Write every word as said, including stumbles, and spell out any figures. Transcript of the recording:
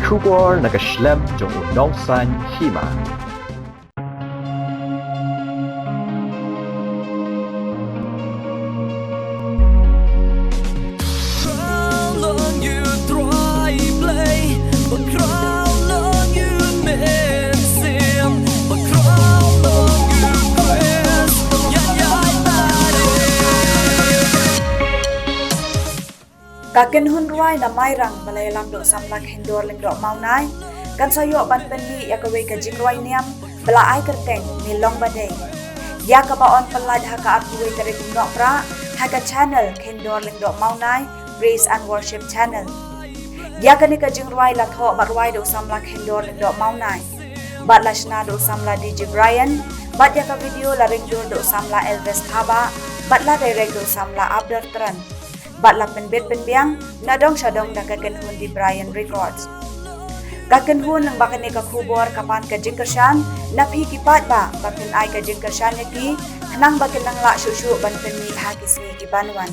Khubor na ka shlem jong u nongsan hima. Ka kynhun rwai na Mairang ba la ïalam da u samla Khyndor Lyngdoh Mawnai kan sa ïoh ban pynmih ïa kawei ka jingrwai niam ba la ai kyrteng Ngi Long Ba Dei, ïa kaba yn pyllait ha ka arphew wei tarik u Nohprah ha ka channel Khyndor Lyngdoh Mawnai Praise and Worship Channel. Ïa kane ka jingrwai la thoh bad rwai da u samla Khyndor Lyngdoh Mawnai bad la shna da u samla D J Brian bad ïa ka video la ringdur da u samla Elvis Thabah bad la direct da u samla Abdor Tran bad la pynbit pynbiang na dong sha dong da ka kynhun The Brian Records. Ka kynhun, lyngba kane ka khubor ka pan ka jingkyrshan na phi ki paidbah ba phin ai ka jingkyrshan ïa ki khnang ba kin nang lah shuh shuh ban pynmih ha ki sngi ki ban wan.